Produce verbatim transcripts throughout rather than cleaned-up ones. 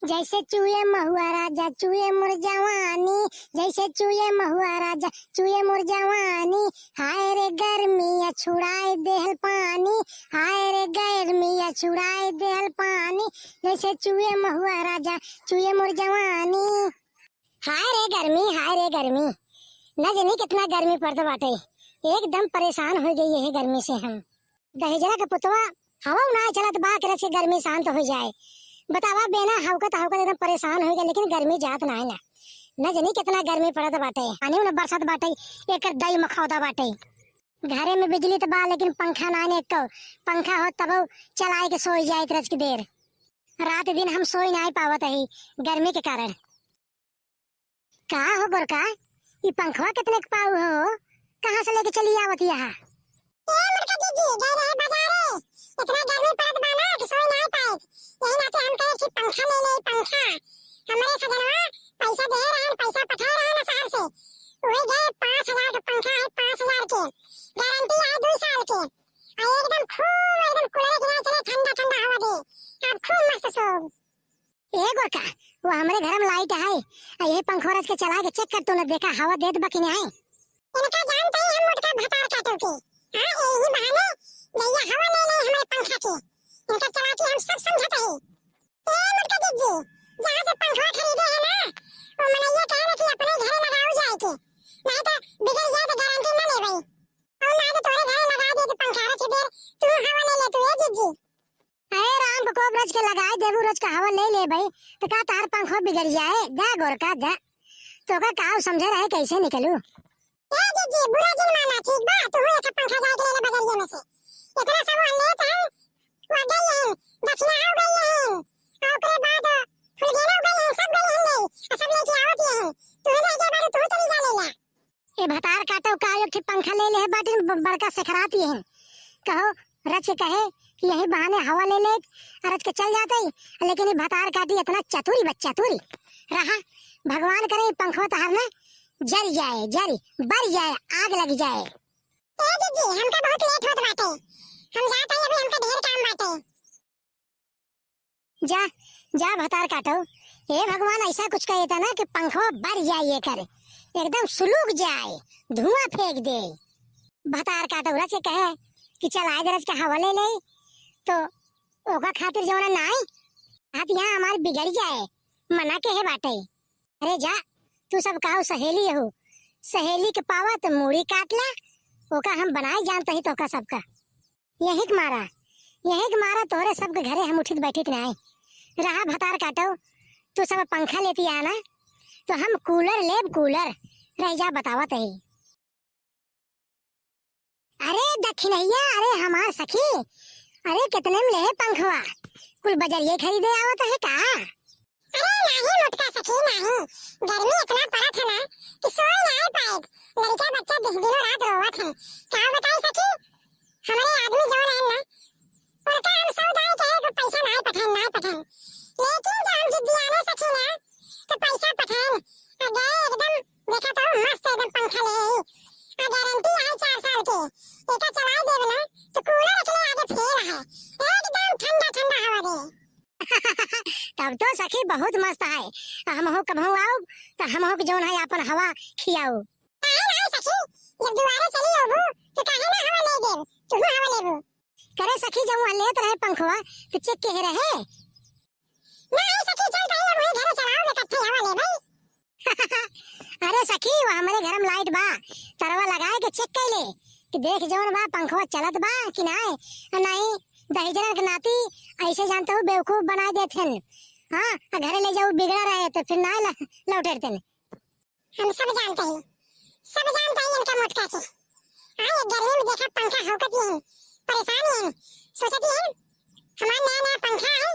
जैसे चुए महुआ राजा, चुए मोर जवानी, जैसे चुए महुआ राजा, चुए मोर जवानी, हाय रे गर्मी या छुड़ाए देहल पानी, हाय रे गर्मी या छुड़ाए देहल पानी, जैसे चुए महुआ राजा, चुए मोर जवानी। हाय रे गर्मी, हाय रे गर्मी, न जनी कितना गर्मी पड़त बाटे, एकदम परेशान होइ गई यही गर्मी से हम। दहिजरा के पुतवा हवा ना चलत बा, के रच के गर्मी शांत होइ जाए। बतावा, बेना हवकत हवकत एकदम परेशान होइ गए, लेकिन गर्मी जात ना है ना। न जनी कितना गर्मी पड़त बाटे, पानी न बरसत बाटे, एकर दई मखौदा बाटे। घरे में बिजली त बा, लेकिन पंखा ना है एको। पंखा होत तबो चलाए के सोई जाए रच के देर। रात दिन हम सोई ना पावत ही गर्मी के कारण। का हो गोरका, ई पंखवा कितने के पाऊ हो? कहाँ से लेके चली आवत यहाँ? ए मोटका जीजी, गए रहे बाजारे। इतना गर्मी पड़त बा ना कि सोई नाहीं पाएब। यही नाते हम कहे कि पंखा ले ले, पंखा। हमरे सजनवा पैसा दे रहन, पैसा पठाए रहन शहर से। वही गए, पाँच हजार के पंखा है, पाँच हजार के। गारंटी है दो साल के। आ एकदम खूब, एकदम कूलर के ना चले, ठंडा ठंडा हवा दे। आप खूब मस्त सो। ए गोरका, वो हमरे घर में लाइट है, आ यही पंखवा रच के चला के चेक कर तू न, देखा हवा देत बा कि नाहीं। इनका जानते ही हम मोटका भतार काटो के। हाँ, यही बहाने जइया हवा ले ले हमरे पंखा के। इनका चला के हम सब समझत ही। ए मोटका जीजी, जहाँ से पंखवा खरीदे है ना, वो मनैया कहे ना कि अपने घरे लगाओ जाए के, नाहीं तो बिगड़ जाए तो गारंटी ना लेबै। और नाहीं तो तोरे घरे लगा दे तो पंखा रच के देर तू हवा ले ले तू, ए जीजी। अरे राम को कोप रच के लगाए देबू, रच के हवा ले लेबै, तो का तहार पंखो बिगड़ जाए? जा गोरका जा, तोका काव समझे रहे, कैसे निकलू? ए जीजी, बुरा जिन माना, ठीक बा, तू एक पंखा जाए के ले ले बजरिया में से। इतना सब हम लेत हैं, वो गई हैं, दक्षिणा हो गई हैं, और ओकरे बाद फुलगेना हो गई हैं, सब गई हैं ले, और सब लेके आवत ही हैं, तू रह गया बारू, तू चली जा ले ला। ए भतार काटो, का एक ठे पंखा ले ले है बाटिन, ब-, बड़का सेखरात ये हैं। कहो, रच के कहे कि यही बहाने हवा ले ले, रच के चल जाते ही। लेकिन ये भतार काटी इतना चतुरी बच्चा चतुरी रहा। भगवान करे ये पंखवा तहार ना जर जाए, जर, बर जाए, आग लग जाए। ए दीदी, हमका बहुत लेट होत बाटे, हम जात हई, अभी हमका ढेर काम बाटे। जा, जा भतार काटो। हे भगवान, ऐसा कुछ कहे था ना कि पंखवा बर जाए एकर, एकदम सुलुक जाए, धुआं फेंक दे। भतार काटो रच के कहे कि चलाए दे रच के हवा ले ले, तो ओका खातिर जौन नाई, हाथ यहाँ हमार बिगड़ जाए, मना के है बाटे। अरे जा, तू सब कहो सहेली हो, सहेली के पावा तो मूड़ी काट ला, ओका हम बनाए जानत ही तोहका सबका। यही के मारा, यही के मारा तोहरे सबके घरे हम उठित बैठित नाई। रहा भतार काटो, तू सब पंखा लेती आ ना, तो हम कूलर लेब, कूलर। रह जा, बतावत ही। अरे दखिनैया, अरे हमार सखी, अरे कितने में लेहे पंखवा? कुल बजरिये खरीदे आवत है का? अरे नाहीं मोटका सखी, नाहीं। गर्मी इतना पड़त है ना कि सोए नाहीं पाएब। लड़का बच्चा दि-, दिनों रात रोवत है। का बताई सखी, हमरे आदमी जौन है ना, उनका हम सौदा कहे कि पैसा नाहीं पठाएन, नाहीं पठाएन। लेकिन जब हम जिद्दियाने सखी ना, तो पैसा पठाएन। आ गए एकदम, देखा तो मस्त एकदम पंखा ले आई। आ गारंटी है चार साल के। एका चलाए देब ना, तो कूलर के आगे फेल है। एकदम ठंडा ठंडा हवा दे। तब तो सखी बहुत मस्त है। हमहू कबहू आउब, तो हमहू के जौन है आपन हवा खियाउ। काहे ना सखी, जब दुआरे चली आउबू, तो काहे ना हवा ले देब, तुहू हवा लेबू। करे सखी, जब वहाँ लेत रहे पंखवा, तो चेक के रहे? नाहीं सखी, चल पहिले वही घरे चलाओ, इकट्ठे हवा लेबै। अरे सखी, वो हमरे घर में लाइट बा, तरवा लगाए के चेक कर ले कि देख जौन बा, पंखवा चलत बा कि नाय। आ नाहीं, दहिजरन के नाती ऐसे जानते हो, बेवकूफ बना देत हन। हाँ, आ घरे ले जाओ, बिगड़ा रहे तो फिर ना ल-, लौटेरते। हम सब जानते हैं, सब जानते हैं इनका मोटका के। हाँ, ये गर्मी में देखा पंखा हौकत ही हैं, परेशान ही हैं, सोचती हैं हमार नया नया पंखा है,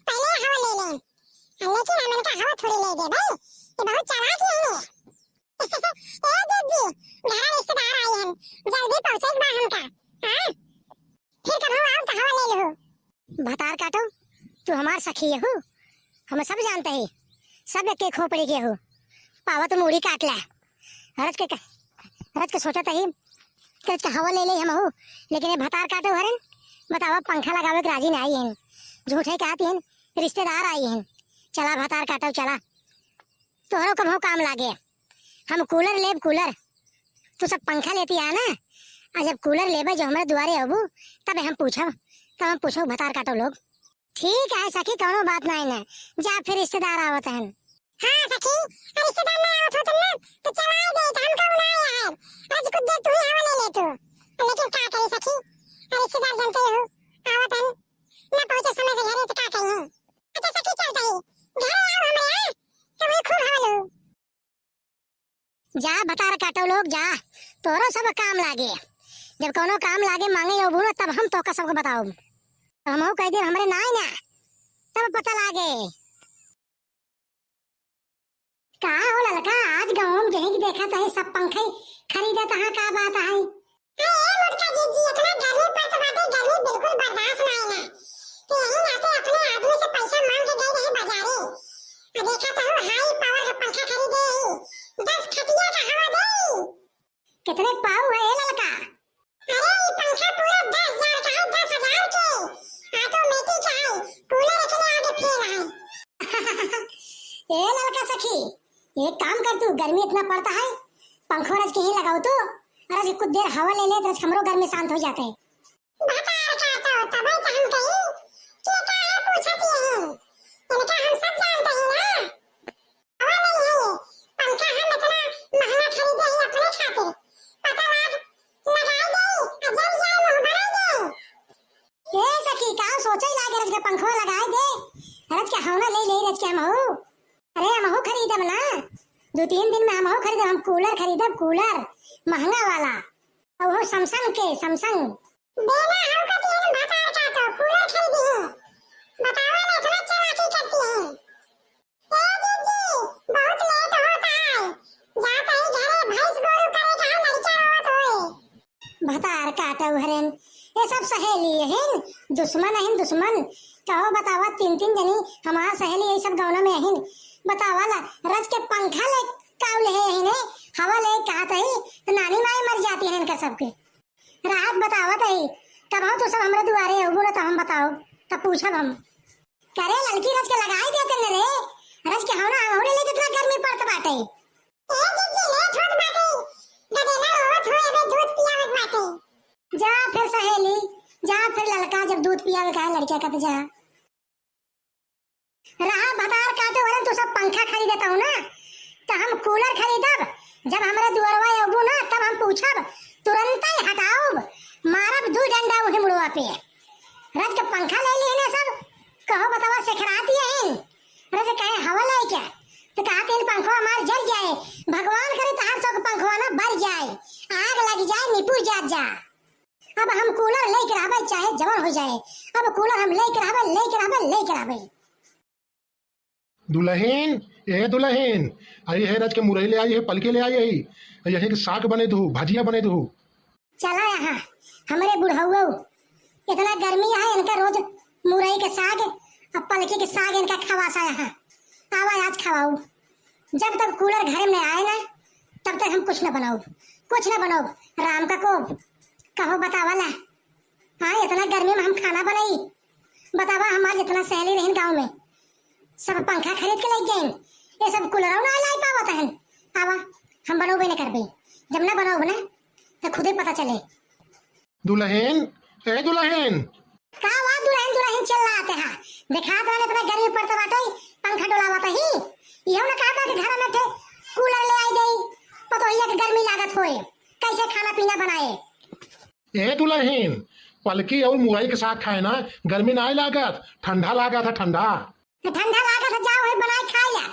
पहले हवा ले लें। लेकिन हम इनका हवा थोड़ी ले दे भाई, ये बहुत चालाक ही हैं ये। ए दीदी, घर रिश्तेदार आए हैं, जल्दी पहुँचे एक बार हमका। हाँ, फिर कबहू आओ तो हवा ले लो। भतार काटो, तू हमार सखी हो, हम सब जानते हैं, सब एक एक खोपड़ी के हो। पावा तो मूड़ी काट ला। रच के, रच के सोचत ही, रच के हवा ले ले हम हो, लेकिन ये भतार काटो हरन, बतावा पंखा लगावे के राजी ना आई हैं, झूठे कहती हैं, रिश्तेदार आई हैं, चला भतार काटो, चला, तोहरो कबहू काम लागे। हम कूलर लेब, कूलर। तू सब पंखा लेती है ना, आ जब कूलर लेबे जो हमरे दुआरे अबू, तब हम पूछब, तब हम पूछब भतार काटो लोग। ठीक है सखी, कौनो बात नहीं ना, जा फिर रिश्तेदार आवत हन। हाँ सखी, रिश्तेदार ना आवत होतन ना, तो चला दे, तो हम कहूँ ना आया है। आज कुछ देर तू ही हवा ले ले तू। लेकिन का करी सखी, रिश्तेदार जानते हो, आवत हन, ना पहुँचे समय से घरे तो का करी। अच्छा सखी, चलता ही, घरे आओ हमरे यहाँ, तो वही खूब हवा लो। जा भतार काटो लोग, जा, तोरो सब काम लागे। जब कौनो काम लागे मांगे अबू ना, तब हम तोका सबको बताओ। हमहू कह दे हमरे ना आई ना, तब पता लागे। का हो ललका, आज गाँव में कहीं की देखत है सब पंखे खरीदत है, का बात है? अरे ए मोटका जीजी, इतना गर्मी पड़त बाटे, गर्मी बिल्कुल बर्दाश्त ना है ना। तो यही नाते अपने आदमी से पैसा मांग के गए रहे बाजारे। आ देखा तो हाई पावर का पंखा खरीदे ही, दस खटिया का हवा दे। कितने पाऊ है ए ललका? अरे, ई पंखा पूरा दस हजार का है, दस हजार के। ऑटोमेटिक है, कूलर एकरे आगे फेल है। ए ललका सखी, एक काम कर तू, गर्मी इतना पड़ता है, पंखो रज के ही लगाओ तू, और आज कुछ देर हवा ले ले, तो आज हमरो गर्मी शांत हो जाते। भतार काटो, तबे तो हम कही कि काहे पूछत यही, इनका हम सब जानते ही ना। हवा नहीं है, पंखा हम इतना महंगा खरीदे ही अपने खातिर। पता लाग लगाई दे, आ जल जाए मुंह बनाई दे। ए सखी, का सोचे लागे रज के पंखवा लगाई दे। रज के हवना ले ले रज के हमहू। अरे हमहू खरीदब ना, दो तीन दिन में हमहू खरीदब, हम कूलर खरीदब, कूलर महंगा वाला। और वो सैमसंग के, सैमसंग। बेना हम कती हम भतार काटो, कूलर खरीदी है। बतावा ना, इतना चालाकी करती है। ए जीजी, बहुत लेट होता है, जात ही घरे भैंस गोरू करे का लड़का रोवत होए। भतार काटो हरेन, ये सब सहेली हइन, दुश्मन हइन दुश्मन। कहो बतावा, तीन तीन जनी हमार सहेली यही सब गौना में हइन। बतावा ला, रज के पंखा ले काउ ले हइन, हवा ले कहत ही, तो नानी माई मर जाती है इनका सबके। राहत बतावत है, कबहू तू सब हमरे दुआरे अउबू ना तो हम बताओ, तब पूछब हम। करे ललकी रज के लगाई देते न रे, रज के हवना हमहू ले लेते, इतना गर्मी पड़त बाटे। ए जीजी, लेट होत बाटे, गदेला रोवत हो, अबे दूध पियावत बाटे। जा फिर सहेली, जा फिर ललका, जब दूध पियावे का है लड़किया का तो जा। रहा भतार काटो हरेन, तू सब पंखा खरीदत हो ना, तो हम कूलर खरीदब। जब हमरे दुअरवा अउबू ना, तब हम पूछब, तुरंत ही हटाउब, मारब दू डंडा उही मुड़वा पे। रज के पंखा ले लिए ना सब, कहो बतावा सेखरात ये हैं। रज कहे हवा ले क्या, तो कहा तेल पंखवा मार जर जाए, भगवान करे तहार सब पंखवा ना बर जाए, आग लग जाए, निपुर जात जा। अब हम कूलर लेके रहबे, चाहे जवन हो जाए, अब कूलर हम लेके रहबे, लेके रहबे, लेके रहबे। दुलहिन, ए दुलहिन, आई है रज के मुरई ले आई है, पलकी ले आई है, यही के साग बने दू, भजिया बने दू। चला यहाँ, हमरे बुढ़ऊ, इतना गर्मी है, इनका रोज मुरई के साग, अब पलकी के साग इनका खवासा यहाँ। आवा आज खवाऊ। जब तक कूलर घर में आए ना, तब तक हम कुछ न बनाउब, कुछ न बनाउब। राम का कोप, कहो बतावा ला। हाँ, इतना गर्मी में हम खाना बनाई? बतावा, हमार जितना सहेली रहिन गाँव में, सब पंखा खरीद के लग गए, ये सब कूलर ना लाई पावत हन। आवा, हम बनौबे न करबे, जब ना बनौब ना, तो खुदे पता चले। दुलहिन, ए दुलहिन। का वा दुलहिन, दुलहिन चिल्लात है? देखा तो इतना गर्मी पड़त बाटे, पंखा डोलावत ही। इहो ना कहता कि घर में थे कूलर ले आई गई, पतोहिया के गर्मी लागत होए, कैसे खाना पीना बनाए? ए दुलहिन, पलकी और मुरई के साग खाए ना, गर्मी ना लागत, ठंडा लागत है, ठंडा। ठंडा लागत है, जाओ है बनाए खाए ला।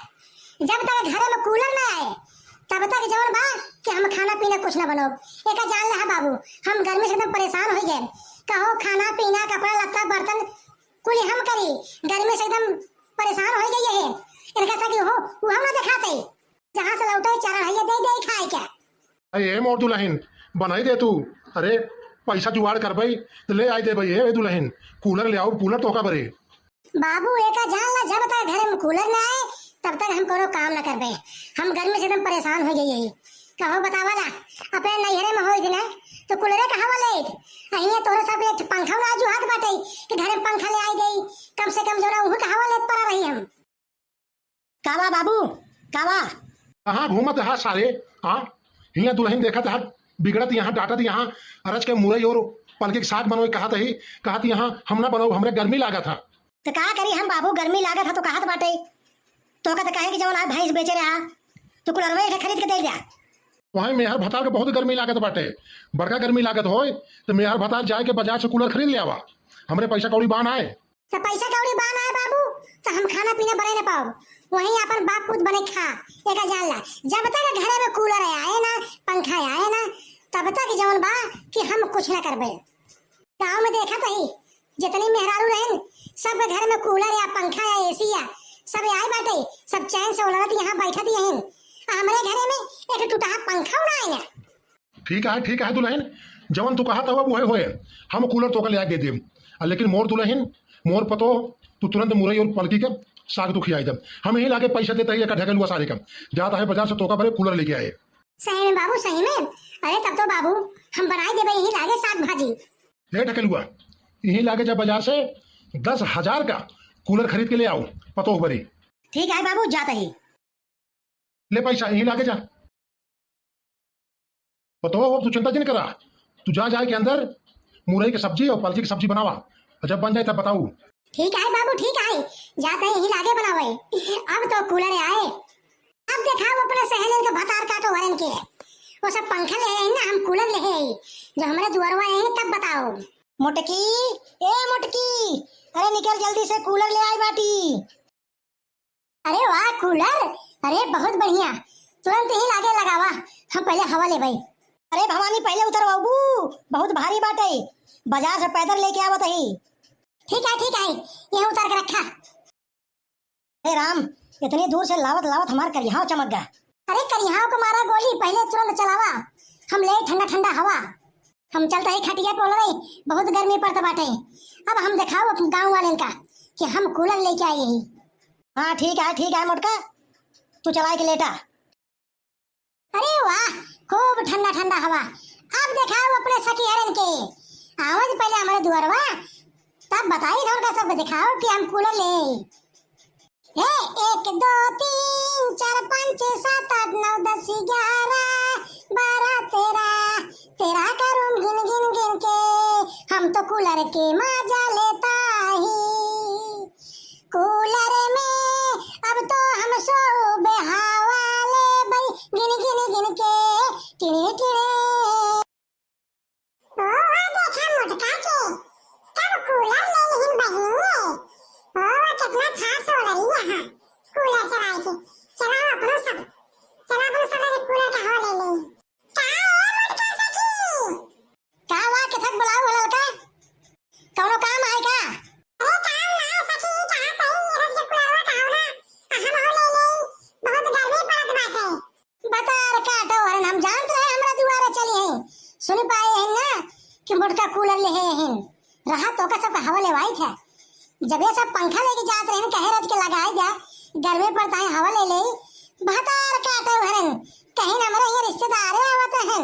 जब तक घर में कूलर ना आए, तब तक जवन बा कि हम खाना पीना कुछ ना बनाउब। एका जान ले हा बाबू, हम गर्मी से एकदम परेशान हो गए। कहो खाना पीना, कपड़ा लत्ता, बर्तन कुल हम करी, गर्मी से एकदम परेशान हो गई है। इनका सा कि हो, वो हम ना दिखाते, जहाँ से लौटे चरण है ये दे दे खाए क्या। अरे ए मोर दुलहिन, बनाई दे तू। अरे पैसा जुगाड़ करबई तो ले आई देबई ए दुलहिन, कूलर ले आउब, कूलर तोका बरे। बाबू एका जान ला, जब तक घर में कूलर ना आए तब तक हम कोनो काम ना करबे। हम गर्मी से एकदम परेशान हो गई है। कहो बतावा ला, अपने नैहरे में होई ना तो कूलरे का हवा लेत, अहिया तोरे सब एक पंखा ना जुहात बाटे कि घर में पंखा ले आई गई, कम से कम जो ना उहू का हवा लेत पड़ा रही हम। का बा बाबू, का बा? कहाँ घूमत हा सारे? हाँ, हियाँ दुलहिन देखत हा, बिगड़त यहाँ, डाँटत यहाँ, अरज के मुरई और पलकी के साग बनोए कहत ही, कहत यहाँ हम ना बनोब, हमरे गर्मी लागत हा। त का करी हम बाबू, गर्मी लागत हा तो कहत बाटे। तोहका त कहे कि जवन आज भैंस बेचे रहा, तो कूलरवा एक ठे खरीद के दे जा। वहीं मेहर भतार के बहुत गर्मी लागत बाटे, बड़का गर्मी लागत होय तो मेहर भतार जाए के बाजार से कूलर खरीद ले आवा। हमरे पैसा कौड़ी बान आए। त पैसा कौड़ी बान आए बाबू, त हम खाना पीना बने न पाओ, वहीं अपन बाप पूत बने खा। एका जान ला, जब तक घरे में कूलर आए ना, पंखा आए ना, तब तक जवन बा कि हम कुछ ना करबे। गाँव में देखत ही, जितनी मेहरारू रहन, सब घर में कूलर या पंखा या एसी या सब आए बाटे, सब चैन से ओलरत यहाँ बैठत ही हन। आ हमरे घरे में एक टूटहा पंखा ना आए ना। ठीक है, ठीक है दुलहिन, जवन तू कहत हवा उहे होए, हम कूलर तोका ले आके दे देब। आ लेकिन मोर दुलहिन, मोर पतोह, तू तुरंत मुरई और पलकी के साग तू खियाई देब। हम यहीं लागे पैसा देते ही एक ढकेलुआ सारे का, जाता है बाजार से तोका बरे कूलर लेके आए। सही में बाबू, सही में? अरे तब तो बाबू, हम बनाई देबे यहीं लागे साग भाजी। हे ढकेलुआ, यहीं लागे जा बाजार से दस हजार का कूलर खरीद के ले आओ, पतोह बरी। ठीक है बाबू, जाता ही। ले पैसा यहीं लागे जा। पतोह हो, तू चिंता जिन करा, तू जा जाए के अंदर मुरई के सब्जी और पलकी के सब्जी बनावा, और जब बन जाए तब बताऊ। ठीक है बाबू, ठीक है, जाते ही लागे बनावे। अब तो कूलर आए, अब देखाओ अपने सहेलियन के भतार काटो हरन के। वो सब पंखा ले आई ना, हम कूलर ले आई, जो हमरे दुआरवा आई तब बताओ। मोटकी, ए मोटकी, अरे निकल जल्दी से, कूलर ले आई बाटी। अरे वाह कूलर, अरे बहुत बढ़िया, तुरंत ही लागे लगावा, हम पहले हवा लेबै। अरे भवानी पहले उतरवाबू, बहुत भारी बाटे, बाजार से पैदल लेके आवत ही। ठीक है ठीक है, ये उतार के रखा। हे राम, इतनी दूर से लावत लावत हमार करिहाव चमक गा। अरे करिहाव को मारा गोली, पहले तुरंत चलावा, हम ले ठंडा ठंडा हवा। हम चलता ही खटिया पे ओलरई, बहुत गर्मी पड़त बाटे। अब हम देखाओ अपन गाँव वालेन का कि हम कूलर लेके आए ही। हाँ ठीक है, ठीक है मोटका, तू चलाए के लेटा। अरे वाह, खूब ठंडा ठंडा हवा। अब देखाओ अपने सखी हरन के, आवज पहले हमरे दुआरवा, तब बताई उनका सबके देखाओ कि हम कूलर ले। हे, एक दो तीन चार पाँच छः सात आठ नौ दस ग्यारह बारह तेरह, तेरह करूँ गिन गिन गिन के, हम तो कूलर के मजा लेता ही। कूलर में अब तो हम सोबे हवा लेबै, गिन गिन गिन के, टिड़े टिड़े। ओ, वो देखा मोटका के, तब कूलर ले लिहिन बहिनी। ओ, वो कितना खास हो रही है, कूलर चलाए के। चलाओ अपनो सब, चला अपनो सब के कूलर का हवा ले ले। का ए मोटका सखी? का वा, केथक बुलाऊ हो ललका? कौनो काम आए का? अरे काम ना है सखी, कहाँ कहीं ये रोज के कूलरवा का हो ना, आ हम हो ले ले, बहुत गर्मी पड़त बाटे। बतार काटो हरन, हम जानत रहे हमरा दुआरे चली हैं। सुन पाए हैं ना कि मोटका कूलर ले हैं। रहा तोका सबका हवा लेवाई था। जब ये सब पंखा लेके जात रहे, कहे रज के लगाए जा, गर्मी पड़ता है, हवा ले ले। बतार काटो हरन, कहीं हमरे ये रिश्तेदारे आवत हैं,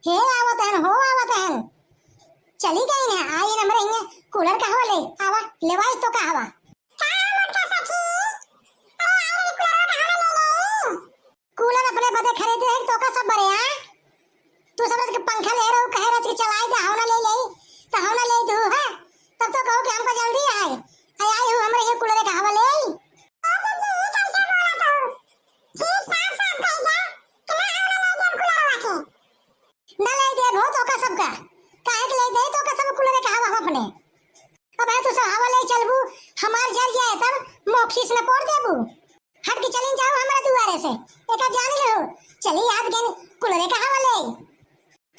हे आवत हैं, हो आवत हैं। चली गई ना, आई हमरे ये कूलर का हवा ले, आवा, लेवाई तोका हवा। का मोटका सखी? अरे आई रे कूलरवा का हवा ले ले। कूलर अपने बदे खरीदे हैं, तोका सब बरे, हाँ? तू सब रज के पंखा ले रहो, कहे रज के चलाई दे, हवा ना ले ले, तो हवा ना ले दू, है? तब तो कहो कि हमको जल्दी आए, आई, आई हूँ, हमरे ये कूलर का हवा ले आई। ए दीदी, ये कैसे बोला तू? ठीक साफ साफ कह जा कि ना हवा ना ले दे कूलरवा के। ना ले दे भो तोका सबका, काहे के ले दे तोका सब कूलर का हवा हम अपने। अब है तू सब हवा ले चलबू, हमार जर जाए तब मोखीस न पोड़ देबू। हट के चली जाओ हमारे दुआरे से, एका जान लो, चली आज गेन कूलरे का हवा ले।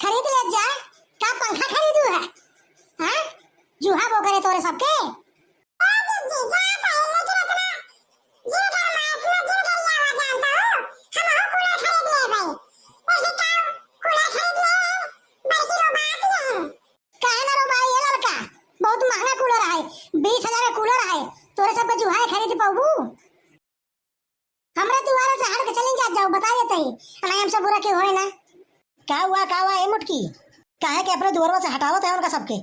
खरीद ले जा, का पंखा खरीदू है? हाँ? जूहा बो करे तोरे सबके। ए जीजी, जा पहले के रखना, जिन घर में इतना जिन घर या हो जानता हो, हम हो कूलर खरीद ले भाई। ऐसे का कूलर खरीद ले, बड़की रो बात ये है। काहे ना रो भाई, ये लड़का, बहुत महंगा कूलर है, बीस हजार का कूलर है, तोरे सबके जूहा खरीद पाबू? हमरे दुआरे से हट के चली जात जाओ, बता देते ही, नहीं हमसे बुरा क्यों होए ना। का हुआ, का हुआ, ए मोटकी? काहे के अपने दुआरवा से हटावत है उनका सबके?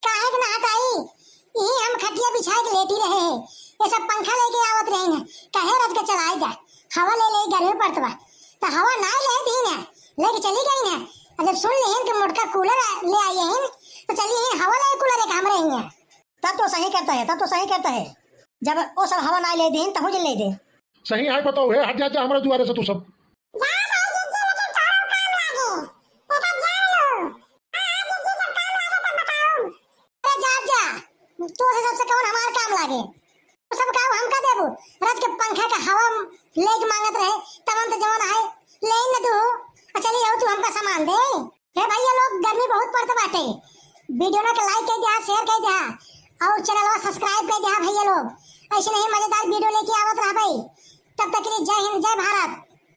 काहे के ना हटाई? यही हम खटिया बिछाए के लेटी रहे हैं, ये सब पंखा लेके आवत रहे हैं, कहे रज के चलाए जा, हवा ले ले, गर्मी पड़त बा। तो हवा ना ले दीन है, लेके चली गई है। और जब सुन लेन कि मोटका कूलर ले आई है, तो चली ही हवा ले कूलर एक हमरे ही है। तब तो सही करता है, तब तो सही करता है। जब वो सब हवा ना ले दीन, तो मुझे ले दे। सही है, बताओ है, हट जा, जा हमारे दुआरे से तू सब। जा भाई जीजी, लेकिन तोरो काम लागे, एका जान लो। हाँ, हाँ जीजी, जब काम लागे तब बताऊं। अरे जा, जा, तू से सबसे कौन हमार काम लागे? तू सब काम हमका देबू? रज के पंखा का हवा लेके मांगत रहे, तब हम तो जवान आए, ले न दू। आ चली जाओ तू हमका सामान दे। हे भैया लोग, गर्मी बहुत पड़त बाटे। वीडियो ना के like कर दिया, share कर दिया और चैनलवा subscribe कर दिया भैया लोग। ऐसे नहीं मजेदार वीडियो लेके आवत रह भाई। तब तक के लिए जय हिंद, जय भारत।